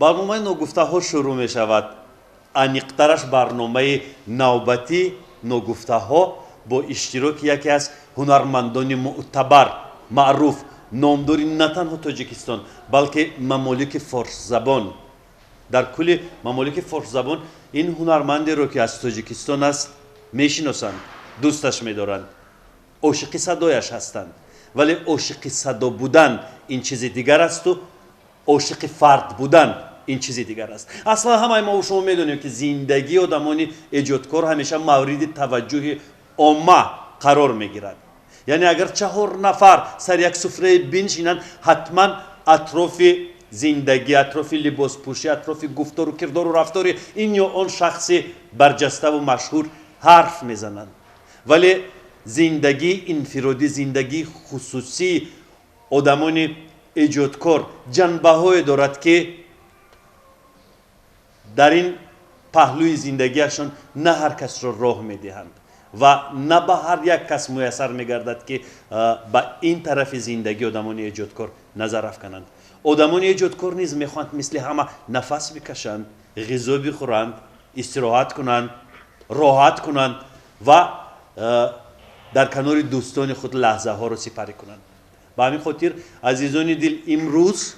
Барномаи ногуфтаҳо шурӯъ мешавад. Аниқтараш барномаи навбатии ногуфтаҳо бо иштироки яке аз ҳунармандони мӯътабар, маъруф, номдори на танҳо Тоҷикистон, балки мамолики форсзабон. Дар кулли мамолики форсзабон ин ҳунармандеро, ки аз Тоҷикистон аст, мешиносанд, дӯсташ медоранд, ошиқи садояш ҳастанд. Вале ошиқи садо будан ин чизи дигар асту ошиқи фард будан ин чизи дигар аст. Аслан ҳамаи мо шумо медонем, ки зиндагии одамони эҷодкор ҳамеша мавриди таваҷҷӯҳи омма қарор мегирад. Яъне агар чаҳор нафар сари як суфрае биншинанд, ҳатман атрофи зиндагӣ, атрофи либоспӯшӣ, атрофи гуфтору кирдору рафтори ин ё он шахси барҷаставу машҳур ҳарф мезананд. Вале зиндагии инфиродӣ, зиндагии хусусии одамони эҷодкор ҷанбаҳое дорад, ки дар ин паҳлӯи зиндагиашон на ҳар касро роҳ медиҳанд ва на ба ҳар як кас муяссар мегардад, ки ба ин тарафи зиндагии одамони эҷодкор назар афкананд. Одамони эҷодкор низ мехоҳанд мисли ҳама нафас бикашанд, ғизо бихӯранд, истироҳат кунанд, роҳат кунанд ва дар канори дӯстони худ лаҳзаҳоро сипарӣ кунанд. Ба ҳамин хотир, азизони дил, имрӯз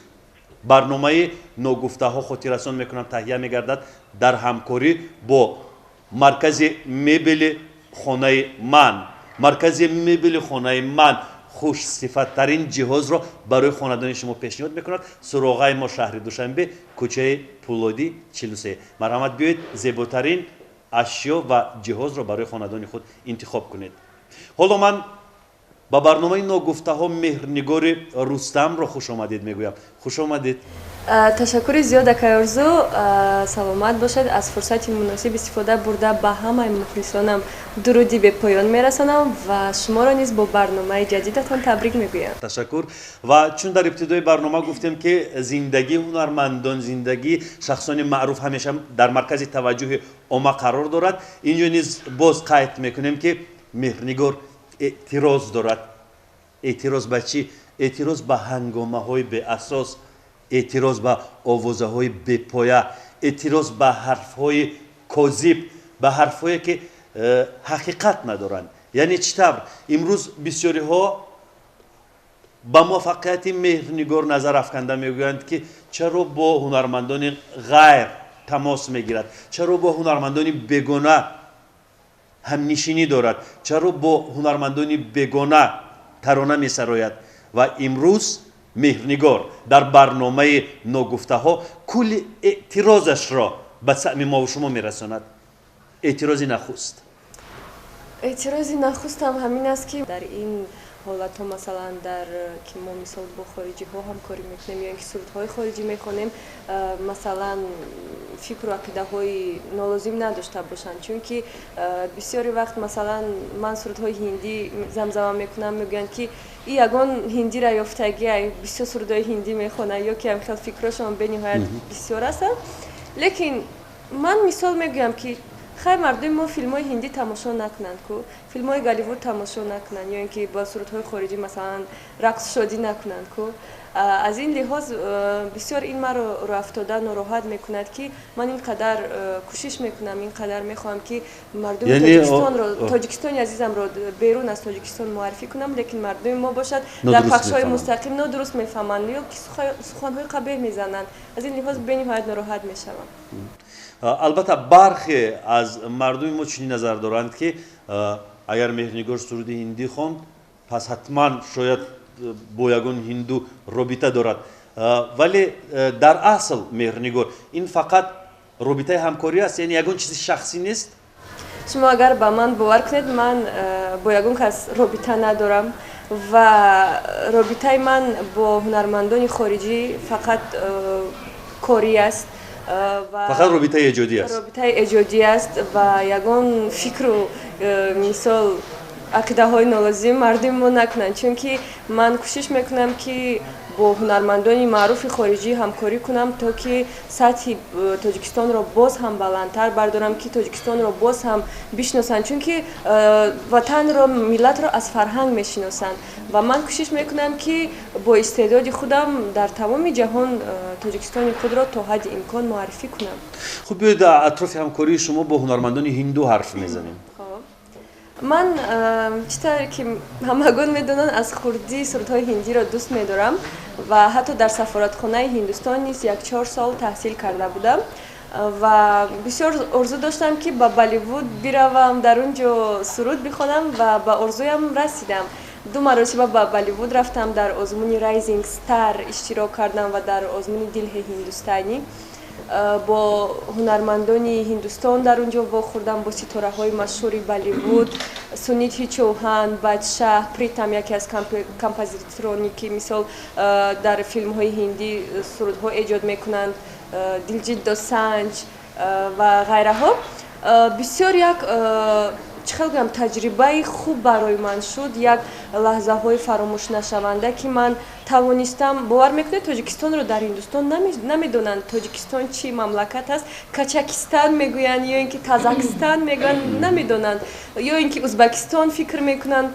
барномаи ногуфтаҳо, хотиррасон мекунам, таҳия мегардад дар ҳамкорӣ бо маркази мебели хонаи ман. Маркази мебели хонаи ман хушсифаттарин ҷиҳозро барои хонадони шумо пешниҳод мекунад. Суроғаи мо шаҳри Душанбе, кӯчаи Пулодӣ, 43. Марҳамат, биёед, зеботарин ашё ва ҷиҳозро барои хонадони худ интихоб кунед. Ҳоло ман ба барномаи ногуфтаҳо Меҳрнигори Рустамро хушомадед мегӯям. Хуш омадед. Ташаккури зиёд, акай Орзу, саломат бошед. Аз фурсати муносиб истифода бурда, ба ҳамаи мухлисонам дуруди бепоён мерасонам ва шуморо низ бо барномаи ҷадидатон табрик мегӯям. Ташаккур. Ва чун дар ибтидои барнома гуфтем, ки зиндагии ҳунармандон, зиндагии шахсони маъруф ҳамеша дар маркази таваҷҷӯҳи омма қарор дорад, инҷо низ боз қайд мекунем, ки Меҳрнигор эътироз дорад. Эътироз ба чӣ? Эътироз ба ҳангомаҳои беасос, эътироз ба овозаҳои бепоя, эътироз ба ҳарфҳои козиб, ба ҳарфҳое, ки ҳақиқат надоранд. Яъне чӣ тавр имрӯз бисёриҳо ба муваффақияти Меҳрнигор назар афканда мегӯянд, ки чаро бо ҳунармандони ғайр тамос мегирад, чаро бо ҳунармандони бегона ҳамнишинӣ дорад, чаро бо ҳунармандони бегона тарона месарояд. Ва имрӯз Меҳрнигор дар барномаи ногуфтаҳо кулли эътирозашро ба саъми мову шумо мерасонад. Эътирози нахуст. Эътирози нахустам ҳамин аст, ки дар ин ҳолатҳо, масалан, дар ки мо мисол бо хориҷиҳо ҳамкорӣ мекунем ё ин ки сурудҳои хориҷӣ мехонем, масалан, фикру ақидаҳои нолозим надошта бошанд, чунки бисёри вақт, масалан, ман сурудҳои ҳиндӣ замзама мекунам, мегӯянд, ки и ягон ҳиндира ёфтагӣ, бисёр сурудҳои ҳиндӣ мехонад, ё ки ҳамхел фикрошон бениҳоят бисёр ҳастанд. Лекин ман мисол мегӯям, ки хай, мардуми мо филмҳои ҳиндӣ тамошо накунанд ку, филмҳои Голливуд тамошо накунанд ё ин ки бо сурудҳои хориҷӣ, масалан, рақсу шодӣ накунанд ку. Аз ин лиҳоз бисёр ин маро рӯафтода, нороҳат мекунад, ки ман ин қадар кӯшиш мекунам, ин қадар мехоҳам, ки мардуми Тоҷикистонро, Тоҷикистони азизамро берун аз Тоҷикистон муаррифӣ кунам, лекин мардуми мо бошад, дар пахшҳои мустақим нодуруст мефаҳманд ё ки суханҳои қабеҳ мезананд. Аз ин лиҳоз бениҳоят нороҳат мешавам. Албатта, бархе аз мардуми мо чунин назар доранд, ки агар Меҳрнигор суруди ҳиндӣ хонд, пас ҳатман шояд бо ягон ҳинду робита дорад. Вале дар асл, Меҳрнигор, ин фақат робитаи ҳамкорӣ аст, яъне ягон чизи шахсӣ нест. Шумо агар ба ман бовар кунед, ман бо ягон кас робита надорам ва робитаи ман бо ҳунармандони хориҷӣ фақат корӣ аст. Фақат робитаи эҷодӣ аст. Робитаи эҷодӣ аст ва ягон фикру мисол ақидаҳои нолозим мардуми мо накунанд, чунки ман кӯшиш мекунам, ки Бо ҳунармандони маъруфи хориҷӣ ҳамкорӣ кунам, то ки сатҳи Тоҷикистонро боз ҳам баландтар бардорам, ки Тоҷикистонро боз ҳам бишносанд, чунки ватанро, миллатро аз фарҳанг мешиносанд. Ва ман кӯшиш мекунам, ки бо истеъдоди худам дар тамоми ҷаҳон Тоҷикистони худро то ҳадди имкон муаррифӣ кунам. Хуб, биёед, атрофи ҳамкории шумо бо ҳунармандони ҳинду ҳарф мезанем. Ман, чӣ тавре ки ҳамагон медонанд, аз хурдӣ сурудҳои ҳиндиро дӯст медорам ва ҳатто дар сафоратхонаи Ҳиндустон низ 1-4 сол таҳсил карда будам ва бисёр орзу доштам, ки ба Болливуд биравам, дар он ҷо суруд бихонам ва ба орзуям расидам. Ду маротиба ба Болливуд рафтам, дар озмуни Rising Star иштирок кардам ва дар озмуни Дил Ҳай Ҳиндустанӣ. Бо ҳунармандони Ҳиндустон дар он ҷо вохӯрдам, бо ситораҳои машҳури Болливуд: Сунидҳи Чоуҳан, Бадшаҳ, Притам, яке аз композитороне, ки мисол дар филмҳои ҳиндӣ сурудҳо эҷод мекунанд, Дилҷит Досанҷ ва ғайраҳо. Бисёр як, чӣ хел гӯям, таҷрибаи хуб барои ман шуд, як лаҳзаҳои фаромӯшнашаванда, ки ман тавонистам. Бовар мекунед, Тоҷикистонро дар Ҳиндустон намедонанд, Тоҷикистон чӣ мамлакат аст. Качакистан мегӯянд ё ин ки Казахстан мегӯянд, намедонанд, ё ин ки Узбакистон фикр мекунанд.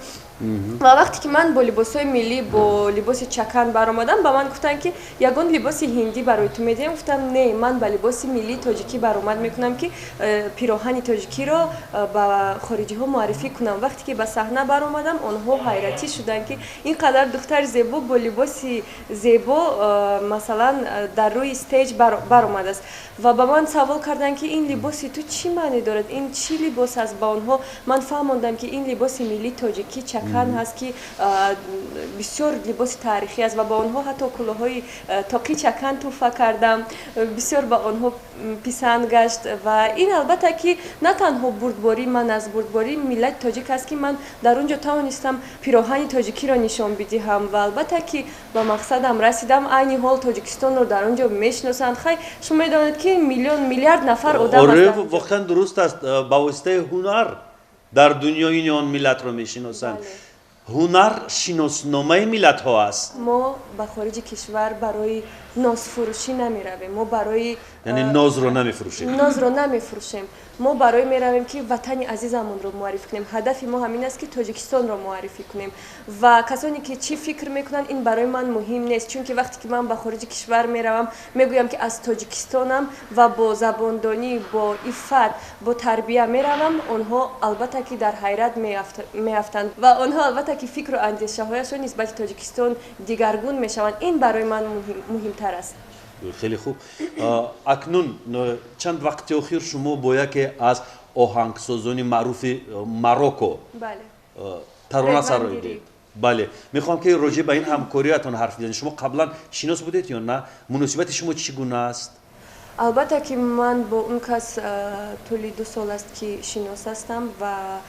Ва вақте ки ман бо либосҳои миллӣ, бо либоси чакан баромадам, ба ман гуфтанд, ки ягон либоси ҳиндӣ барои ту медиҳем. Гуфтам: «Не, ман ба либоси миллии тоҷикӣ баромад мекунам, ки пироҳани тоҷикиро ба хориҷиҳо муаррифӣ кунам». Вақте ки ба саҳна баромадам, онҳо ҳайратӣ шуданд, ки ин қадар духтари зебо бо либоси зебо масалан, дар рӯи stage баромадааст. Ва ба ман савол карданд, ки ин либоси ту чӣ маъне дорад, ин чӣ либос аст? Ба онҳо ман фаҳмондам, ки ин либоси миллии тоҷикӣ чакан ҳаст, ки бисёр либоси таърихӣ аст, ва ба онҳо ҳатто кӯлоҳҳои тоқи чакан тӯҳфа кардам. Бисёр ба онҳо писанд гашт. Ва ин, албатта, ки на танҳо бурдбории ман аст, бурдбории миллати тоҷик аст, ки ман дар он ҷо тавонистам пироҳани тоҷикиро нишон бидиҳам ва, албатта, ки ба мақсадам расидам. Айни ҳол Тоҷикистонро дар он ҷо мешиносанд. Хай, шумо медонед, ки миллион, миллиард нафар одам. Оре, воқеан дуруст аст. Ба воситаи ҳунар дар дунё ин он миллатро мешиносанд. Ҳунар шиносномаи миллатҳо аст. Мо ба хориҷи кишвар барои нозфурӯшӣ намеравем, мо барои Яъне нозро намефурӯшем. Нозро намефурӯшем. Мо барои меравем, ки ватани азизамонро муаррифӣ кунем. Ҳадафи мо ҳамин аст, ки Тоҷикистонро муаррифӣ кунем. Ва касоне ки чӣ фикр мекунанд, ин барои ман муҳим нест, чунки вақте ки ман ба хориҷи кишвар меравам, мегӯям, ки аз Тоҷикистонам ва бо забондонӣ, бо иффат, бо тарбия меравам, онҳо, албатта, ки дар ҳайрат меафтанд ва онҳо, албатта, ки фикру андешаҳояшон нисбати Тоҷикистон дигаргун мешаванд. Ин барои ман муҳимтар аст. Хеле хуб. Акнун чанд вақти охир шумо бо яке аз оҳангсозони маъруфи Марокко тарона сароидед. Бале, мехоҳам, ки роҷеъ ба ин ҳамкориятон ҳарф бизанед. Шумо қаблан шинос будед ё на? Муносибати шумо чӣ гуна аст? Албатта, ки ман бо он кас тӯли 2 сол аст, ки шинос ҳастам. Ва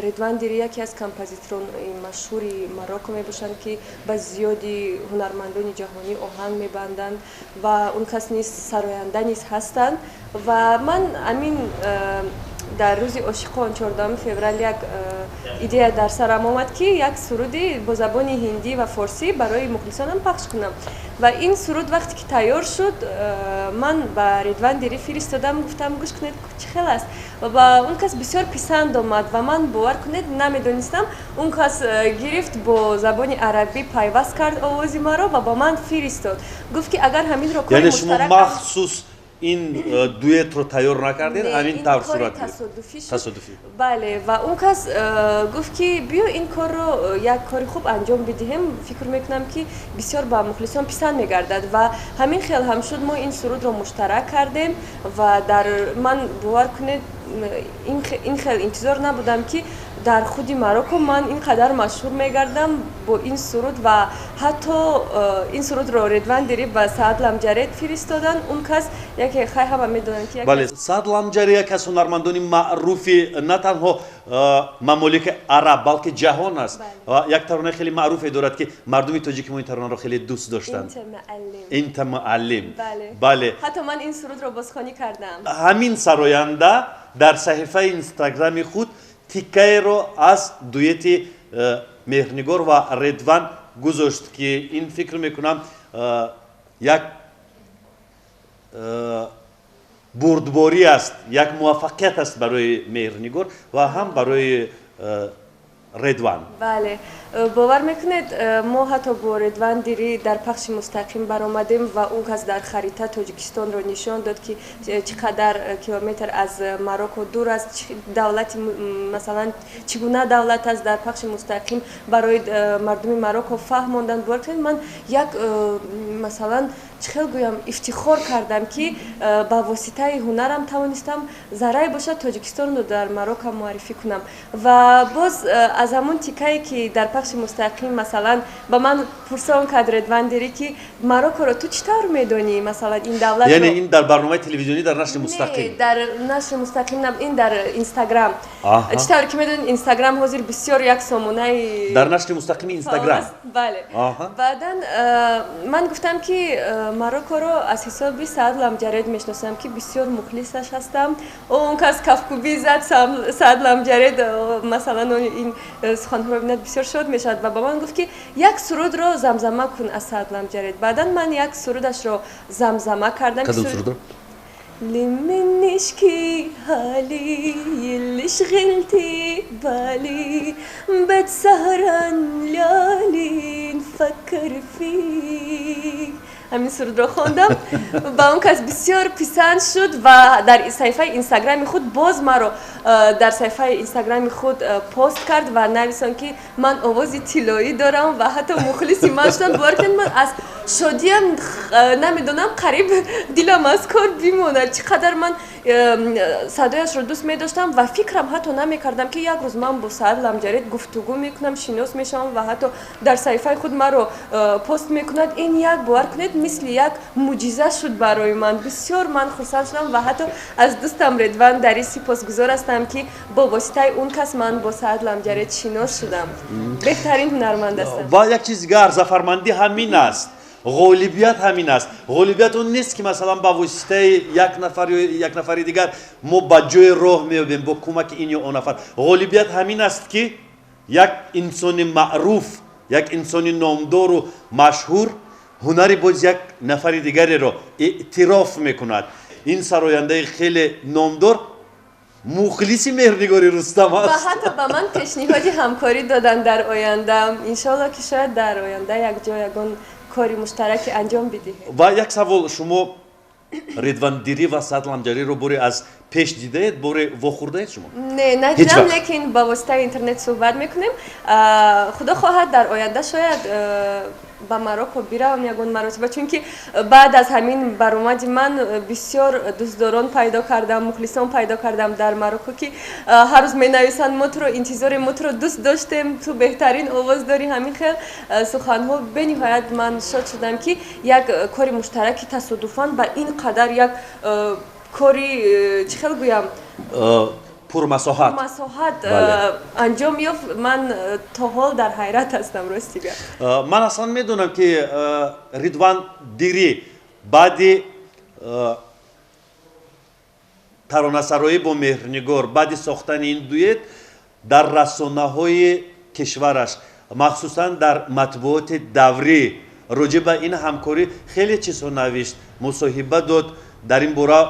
Редван Дири яке аз композиторони машҳури Марокко мебошанд, ки ба зиёди ҳунармандони ҷаҳонӣ оҳанг мебанданд, ва он кас низ сароянда низ ҳастанд. Ва ман амин дар рӯзи ошиқон, 14 феврал, як идея дар сарам омад, ки як суруди бо забони ҳиндӣ ва форсӣ барои мухлисонам пахш кунам. Ва ин суруд вақте ки тайёр шуд, ман ба Редван Дири фиристодам, гуфтам: «Гӯш кунед, чӣ хел аст?» Ва ба он кас бисёр писанд омад. Ва ман, бовар кунед, намедонистам, он кас гирифт, бо забони арабӣ пайваст кард овози маро ва ба ман фиристод, гуфт, ки агар ҳаминро Яъне шумо махсус ин дуэтро тайёр накардед, ҳамин тавр сурат? Тасодуфӣ, бале. Ва он кас гуфт, ки биё, ин корро як кори хуб анҷом бидиҳем, фикр мекунам, ки бисёр ба мухлисон писанд мегардад. Ва ҳамин хел ҳам шуд. Мо ин сурудро муштарак кардем ва дар ман, бовар кунед, ин хел интизор набудам, ки дар худи Марокко ман ин қадар машҳур мегардам бо ин суруд. Ва ҳатто ин сурудро Редван Дири ба Саад Ламҷаред фиристоданд. Он кас яке, хай, ҳама медонанд, ки Бале, Саад Ламҷари яке аз ҳунармандони маъруфи на танҳо мамолики араб, балки ҷаҳон аст. Ва як таронаи хеле маъруфе дорад, ки мардуми тоҷики мо ин таронаро хеле дӯст доштанд: «Инта муаллим». Бале. Ҳатто ман ин сурудро бозхонӣ кардам. Ҳамин сароянда дар саҳифаи Инстаграми худ тиккаеро аз дуэти Меҳрнигор ва Редван гузошт, ки ин, фикр мекунам, як бурдборӣ аст, як муваффақият аст барои Меҳрнигор ва ҳам барои Редван. Бале, бовар мекунед, мо ҳатто бо Редван Дири дар пахши мустақим баромадем ва ӯ кас дар харита Тоҷикистонро нишон дод, ки чӣ қадар километр аз Марокко дур аст, давлати, масалан, чӣ гуна давлат аст. Дар пахши мустақим барои мардуми Марокко фаҳмонданд. Бовар кунед, ман як, масалан, чӣ хел гӯям, ифтихор кардам, ки ба воситаи ҳунарам тавонистам заррае бошад Тоҷикистонро дар Марокко муаррифӣ кунам. Ва боз аз ҳамон тикае, ки дар пахши мустақим, масалан, ба ман пурсон кард Редван Дири, ки Мароккоро ту чӣ тавр медонӣ, масалан, ин давлат. Яъне ин дар барномаи телевизионӣ, дар нашри мустақим? Дар нашри мустақим, ин дар Инстаграм. Чӣ тавр ки медонед, Инстаграм ҳозир бисёр як сомонаи Дар нашри мустақими Инстаграм. Бале. Баъдан ман гуфтам, ки Мароккоро аз ҳисоби Саад Ламҷаред мешиносам, ки бисёр мухлисаш ҳастам. Он кас кафкӯбӣ зад. Саад Ламҷаред, масалан, ин суханҳоро бинад, бисёр шод мешавад ва ба ман гуфт, ки як сурудро замзама кун аз Саад Ламҷаред. Баъдан ман як сурудашро замзама кардам. Кадом сурудро? لمن اشكي حالي اللي شغلتي بالي، بت سهران ليالي نفكر فيك. Ҳамин сурудро хондам, ба он кас бисёр писанд шуд ва дар саҳифаи Инстаграми худ боз маро дар саҳифаи Инстаграми худ пост кард ва нависон, ки ман овози тиллоӣ дорам ва ҳатто мухлиси ман шудам. Бовар кунед, ман аз шодиям намедонам, қариб дилам аз кор бимонад. Чӣ қадар ман садояшро дӯст медоштам ва фикрам ҳатто намекардам, ки як рӯз ман бо Саад Ламҷаред гуфтугӯ мекунам, шинос мешавам ва ҳатто дар саҳифаи худ маро пост мекунад. Ин як, бовар кунед, мисли як мӯъҷиза шуд барои ман. Бисёр ман хурсанд шудам ва ҳатто аз дӯстам Редван Дари сипосгузор ҳастам, ки бо воситаи он кас ман бо Саад Ламҷаред шинос шудам. Беҳтарин ҳунарманд ҳастам. Ва як чиз дигар, зафармандӣ ҳамин аст, ғолибият ҳамин аст. Ғолибият он нест, ки, масалан, ба воситаи як нафар ё як нафари дигар мо ба ҷои роҳ меёбем, бо кӯмаки ин ё он нафар. Ғолибият ҳамин аст, ки як инсони маъруф, як инсони номдору машҳур ҳунари боз як нафари дигареро эътироф мекунад. Ин сарояндаи хеле номдор мухлиси Меҳрнигори Рустам аст. Ва ҳатто ба ман пешниҳоди ҳамкорӣ доданд дар оянда. Иншоалло, ки шояд дар оянда якҷо ягон кори муштараке анҷом бидиҳем. Ва як савол: шумо Редван Дири ва Саад Ламҷариро боре аз пеш дидаед, боре вохӯрдаед шумо? Не, надидам, лекин ба воситаи интернет суҳбат мекунем. Худо хоҳад, дар оянда шояд ба Марокко биравам ягон маротиба, чунки баъд аз ҳамин баромади ман бисёр дӯстдорон пайдо кардам, мухлисон пайдо кардам дар Марокко, ки ҳар рӯз менависанд: «Мо туро интизорем, мо туро дӯст доштем, ту беҳтарин овоз дорӣ». Ҳамин хел суханҳо. Бениҳоят ман шод шудам, ки як кори муштараки тасодуфан ба ин қадар як кори, чӣ хел гӯям, пурмасоҳат. Масоҳат анҷом ёфт. Ман то ҳол дар ҳайрат ҳастам, рости гап. Ман аслан медонам, ки Ридван Дири баъди таронасароӣ бо Меҳрнигор, баъди сохтани ин дуэт, дар расонаҳои кишвараш, махсусан дар матбуоти даврӣ, роҷеъ ба ин ҳамкорӣ хеле чизҳо навишт, мусоҳиба дод, дар ин бора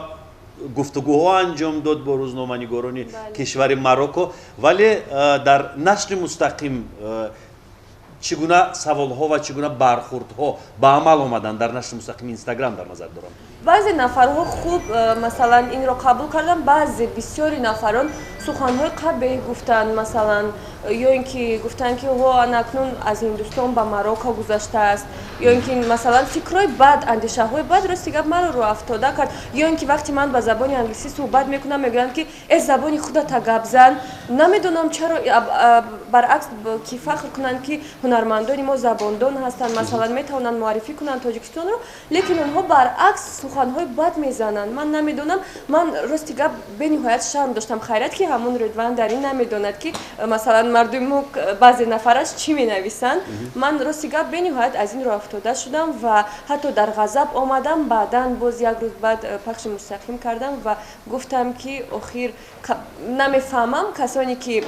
гуфтугӯҳо анҷом дод бо рӯзноманигорони кишвари Марокко. Вале дар нашри мустақим чӣ гуна саволҳо ва чӣ гуна бархурдҳо ба амал омаданд? Дар нашри мустақими Инстаграм дар назар дорам. Баъзе нафарҳо хуб, масалан, инро қабул карданд, баъзе, бисёри нафарон суханҳои қабеҳ гуфтанд, масалан, ё ин ки гуфтанд, ки ҳо, анакнун аз Ҳиндустон ба Марокко гузаштааст, ё ин ки, масалан, фикрҳои бад, андешаҳои бад. Рости гап, маро рӯафтода кард. Ё ин ки вақте ман ба забони англисӣ суҳбат мекунам, мегӯянд, ки э, забони худата гап зан. Намедонам чаро. Баръакс, ки фахр кунанд, ки ҳунармандони мо забондон ҳастанд, масалан, метавонанд муаррифӣ кунанд Тоҷикистонро, лекин онҳо баръакс суханҳои бад мезананд. Ман намедонам, ман, рости гап, бениҳоят шарм доштам. Хайрат, ки Ҳамун Редван дар ин намедонад, ки, масалан, мардуми мо, баъзе нафараш чӣ менависанд. Ман, рости гап, бениҳоят аз ин роҳ афтода шудам ва ҳатто дар ғазаб омадам. Баъдан боз як рӯз баъд пахши мустақим кардам ва гуфтам, ки охир намефаҳмам, касоне ки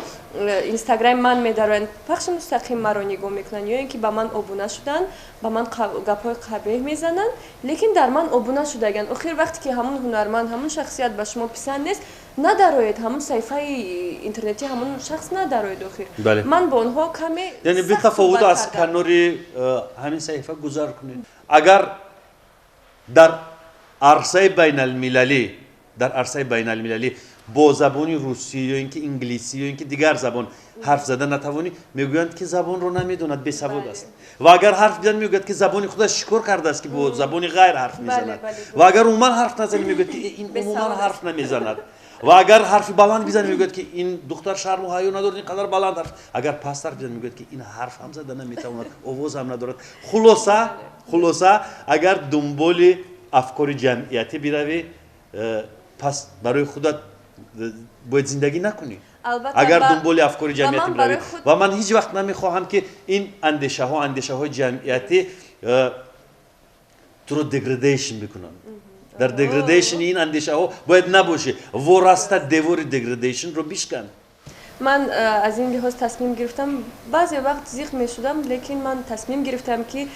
инстаграми ман медароянд, пахши мустақим маро нигоҳ мекунанд ё ин ки ба ман обуна шуданд, ба ман гапҳои қабеҳ мезананд, лекин дар ман обуна шудаганд. Охир вақте ки ҳамун ҳунарманд, ҳамун шахсият ба шумо писанд нест, надароед, ҳамун саҳифаи интернетии ҳамун шахс надароед. Охир ман бо онҳо каме Яъне бетафовут аз канори ҳамин саҳифа гузар кунед. Агар дар арсаи байналмилалӣ бо забони русӣ ё ин ки инглисӣ ё ин ки дигар забон ҳарф зада натавонӣ, мегӯянд, ки забонро намедонад, бесавод аст. Ва агар ҳарф бизанӣ, мегӯяд, ки забони худаш шикор кардааст, ки бо забони ғайр ҳарф мезанад. Ва агар умуман ҳарф назанӣ, мегӯяд, ки ин умуман ҳарф намезанад. Ва агар ҳарфи баланд бизанӣ, мегӯяд, ки ин духтар шарму ҳаё надорад, ин қадар баланд ҳарф. Агар паст ҳарф бизанӣ, мегӯяд, ки ин ҳарф ҳам зада наметавонад, овоз ҳам надорад. Хулоса, агар дунболи афкори ҷамъиятӣ биравӣ, пас барои худат бояд зиндагӣ накунӣ. Агар дунболи афкори ҷамъиятӣ биравӣ. Ва ман ҳеҷ вақт намехоҳам, ки ин андешаҳо, андешаҳои ҷамъиятӣ туро degradation бикунанд. Дар degradation и ин андешаҳо бояд набошӣ. Вораста девори degradation ро бишкан. Ман аз ин лиҳоз тасмим гирифтам. Баъзе вақт зиқ мешудам, лекин ман тасмим гирифтам, ки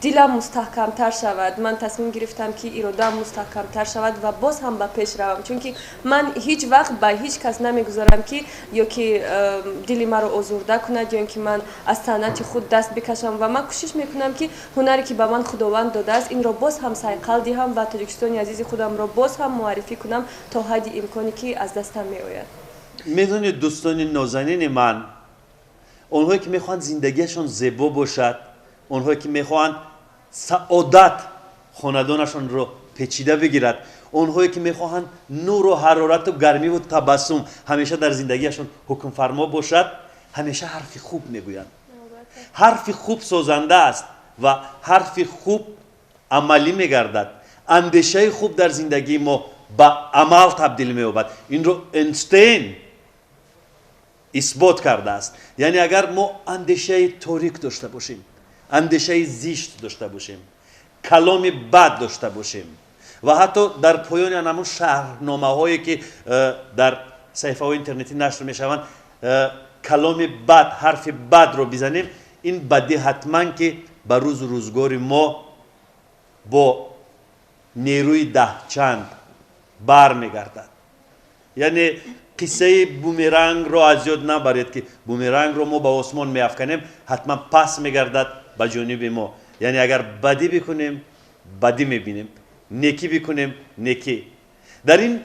дилам мустаҳкамтар шавад. Ман тасмим гирифтам, ки иродаам мустаҳкамтар шавад ва боз ҳам ба пеш равам, чунки ман ҳеҷ вақт ба ҳеҷ кас намегузорам, ки ё ки дили маро озурда кунад, ё ин ки ман аз санъати худ даст бикашам. Ва ман кӯшиш мекунам, ки ҳунаре, ки ба ман Худованд додааст, инро боз ҳам сайқал диҳам ва Тоҷикистони азизи худамро боз ҳам муаррифӣ кунам то ҳадди имконе, ки аз дастам меояд. Медонед, дӯстони нозанини ман, онҳое, ки мехоҳанд зиндагиашон зебо бошад, онҳое, ки мехоҳанд саодат хонадонашонро печида бигирад, онҳое, ки мехоҳанд нуру ҳарорату гармиву табассум ҳамеша дар зиндагиашон ҳукмфармо бошад, ҳамеша ҳарфи хуб мегӯянд. Ҳарфи хуб созанда аст ва ҳарфи хуб амалӣ мегардад. Андешаи хуб дар зиндагии мо ба амал табдил меёбад. Инро Эйнштейн исбот кардааст. Яъне агар мо андешаи торик дошта бошем, андешаи зишт дошта бошем, каломи бад дошта бошем ва ҳатто дар поёни ҳамун шарҳномаҳое, ки дар саҳифаҳои интернетӣ нашр мешаванд, каломи бад, ҳарфи бадро бизанем, ин бадӣ ҳатман ки ба рӯзу рӯзгори мо бо нерӯи даҳчанд бармегардад. Яъне қиссаи бумерангро аз ёд набаред, ки бумерангро мо ба осмон меафканем, ҳатман пас мегардад ба ҷониби мо. Яъне агар бадӣ бикунем, бадӣ мебинем, некӣ бикунем, некӣ. Дар ин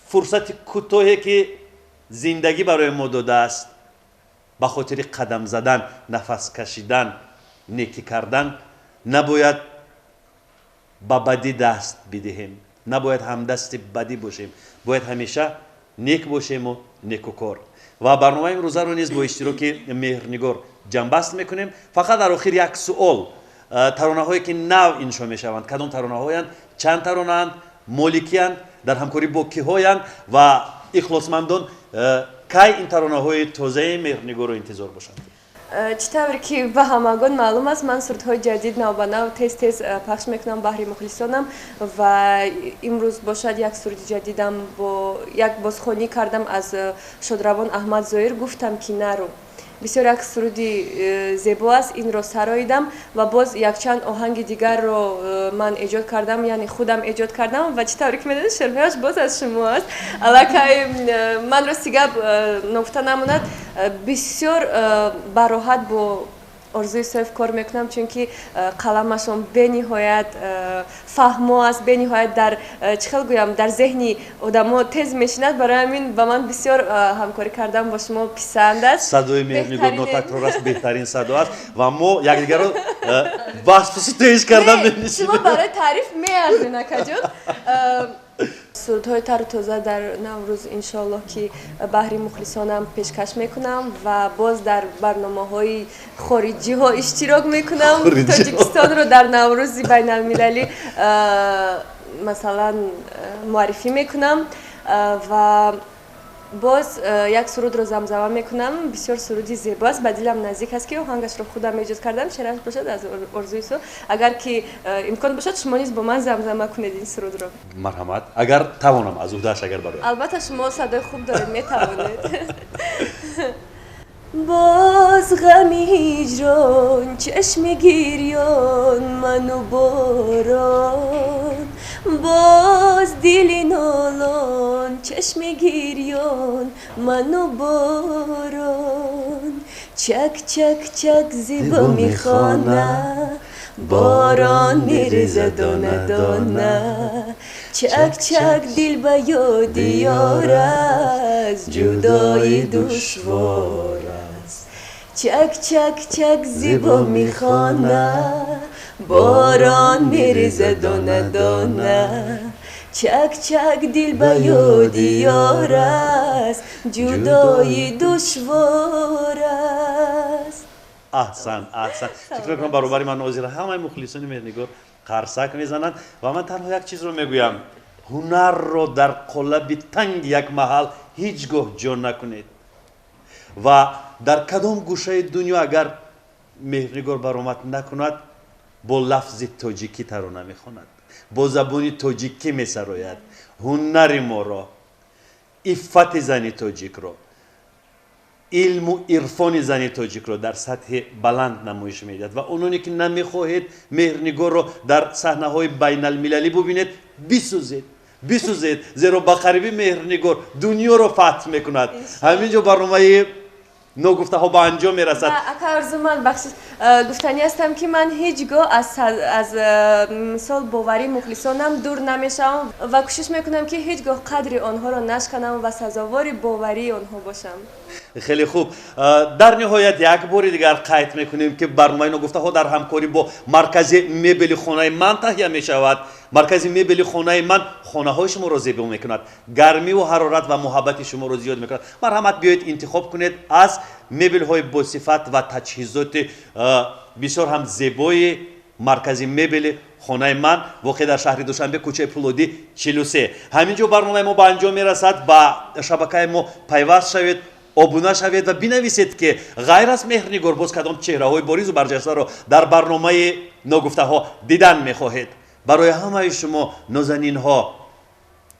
фурсати кӯтоҳе, ки зиндагӣ барои мо додааст, ба хотири қадам задан, нафас кашидан, некӣ кардан, набояд ба бадӣ даст бидиҳем, набояд ҳамдасти бадӣ бошем, бояд ҳамеша нек бошему некукор. Ва барномаи имрӯзаро низ бо иштироки Меҳрнигор ҷамъбаст мекунем. Фақат дар охир як суол: таронаҳое, ки нав иншо мешаванд, кадом таронаҳоянд, чанд таронаанд, моликиянд, дар ҳамкорӣ бо киҳоянд ва ихлосмандон кай ин таронаҳои тозаи Меҳрнигорро интизор бошанд? Чӣ тавре ки ба ҳамагон маълум аст, ман сурудҳои ҷадид навбанав, тез тез пахш мекунам баҳри мухлисонам. Ва имрӯз бошад, як суруди ҷадидам бо як бозхонӣ кардам аз шодравон Аҳмад Зоир, «Гуфтам, ки нару». Бисёр як суруди зебо аст, инро сароидам. Ва боз якчанд оҳанги дигарро ман эҷод кардам, яъне худам эҷод кардам. Ва чӣ тавре ки медонед, шеърҳояш боз аз шумо аст. Аллакай ман, рости гап, ногуфта намонад, бисёр бароҳат бо Орзуи Соиф кор мекунам, чунки қаламашон бениҳоят фаҳмо аст, бениҳоят дар, чӣ хел гӯям, дар зеҳни одамо тез мешинад. Барои ҳамин ба ман бисёр ҳамкорӣ кардан бо шумо писанд аст. Садои Меҳрнигор нотакрор аст, беҳтарин садо аст ва мо якдигарро васфу ситоиш кардан. Шумо барои таъриф меарзед, акаҷон. Сурудҳои тару тоза дар Наврӯз, иншоаллоҳ, ки баҳри мухлисонам пешкаш мекунам ва боз дар барномаҳои хориҷиҳо иштирок мекунам. Тоҷикистонро дар Наврӯзи байналмилалӣ, масалан, муаррифӣ мекунам ва Боз як сурудро замзама мекунам, бисёр суруди зебо аст, ба дилам наздик аст, ки оҳангашро худам эҷод кардам. Шеъраш бошад аз Орзуи Юсуф. Агар ки имкон бошад, шумо низ бо ман замзама кунед ин сурудро. Марҳамат, агар тавонам, аз уҳдааш агар бароям. Албатта, шумо садои хуб доред, метавонед. Боз ғами ҳиҷрон, чашми гирён, ману борон, боз дили нолон, чашми гирён, ману борон, чак чак чак зибо мехона, борон мереза дона дона, чак чак дил ба ёди ёр аст, ҷудоӣ душвор аст, чак чак чак зибо мехона, борон мереза дона дона, чак чак дил ба ёди ёр аст, ҷудоӣ душвор аст. Аҳсан, аҳсан. Фикр мекунам, баробари ман ҳозир ҳамаи мухлисони Меҳрнигор қарсак мезананд ва ман танҳо як чизро мегӯям: ҳунарро дар қолаби танги як маҳал ҳеҷ гоҳ ҷо накунед ва дар кадом гӯшаи дунё агар Меҳрнигор баромад накунад, бо лафзи тоҷикӣ тарона мехонад, бо забони тоҷикӣ месарояд. Ҳунари моро, иффати зани тоҷикро, илму ирфони зани тоҷикро дар сатҳи баланд намоиш медиҳад. Ва ононе ки намехоҳед Меҳрнигорро дар саҳнаҳои байналмилалӣ бубинед, бисӯзед, бисӯзед, зеро ба қарибӣ Меҳрнигор дунёро фатҳ мекунад. Ҳамин ҷо барномаи Ногуфтаҳо ба анҷом мерасад. Ака Орзу, ман бахшиш, гуфтанӣ ҳастам, ки ман ҳеҷ гоҳ аз мисол боварии мухлисонам дур намешавам ва кӯшиш мекунам, ки ҳеҷ гоҳ қадри онҳоро нашканам ва сазовори боварии онҳо бошам. Хеле хуб. Дар ниҳоят як бори дигар қайд мекунем, ки барномаи Ногуфтаҳо дар ҳамкорӣ бо маркази мебели Хонаи ман таҳия мешавад. Маркази мебели Хонаи ман хонаҳои шуморо зебо мекунад, гармиву ҳарорат ва муҳаббати шуморо зиёд мекунад. Марҳамат, биёед, интихоб кунед аз мебелҳои босифат ва таҷҳизоти бисёр ҳам зебои маркази мебели Хонаи ман, воқеъ дар шаҳри Душанбе, кӯчаи Пулодӣ, 43. Ҳамин ҷо барномаи мо ба анҷом мерасад. Ба шабакаи мо пайваст шавед, обуна шавед ва бинависед, ки ғайр аз Меҳрнигор боз кадом чеҳраҳои боризу барҷастаро дар барномаи Ногуфтаҳо дидан мехоҳед. Барои ҳамаи шумо нозанинҳо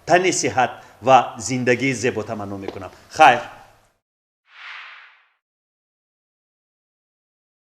тани сиҳат ва зиндагии зебо таманно мекунам. Хайр.